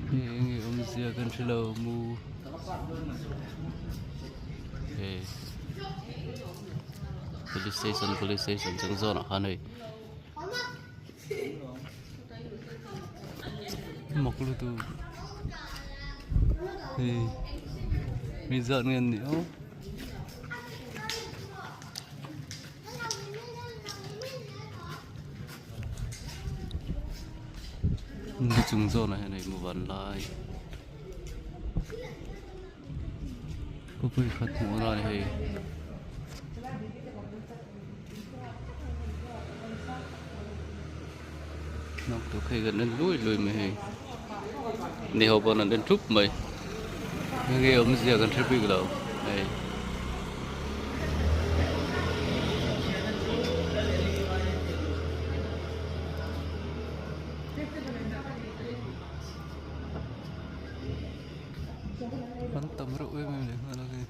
Hei enge awmzia kan hre lo mu hei police station police station chung zawnah khan hei mak lutuk hei mi zat nge an nih aw. Ni chung zawnah hian hei muvan lai khawpui khat hmuh a ni hei. Naktuk hei kan en lui lui mai hei ni ho pawn an en thup mai enge awmzia kan hre bik lo hei. An tam reuh em em leh nghal a hei.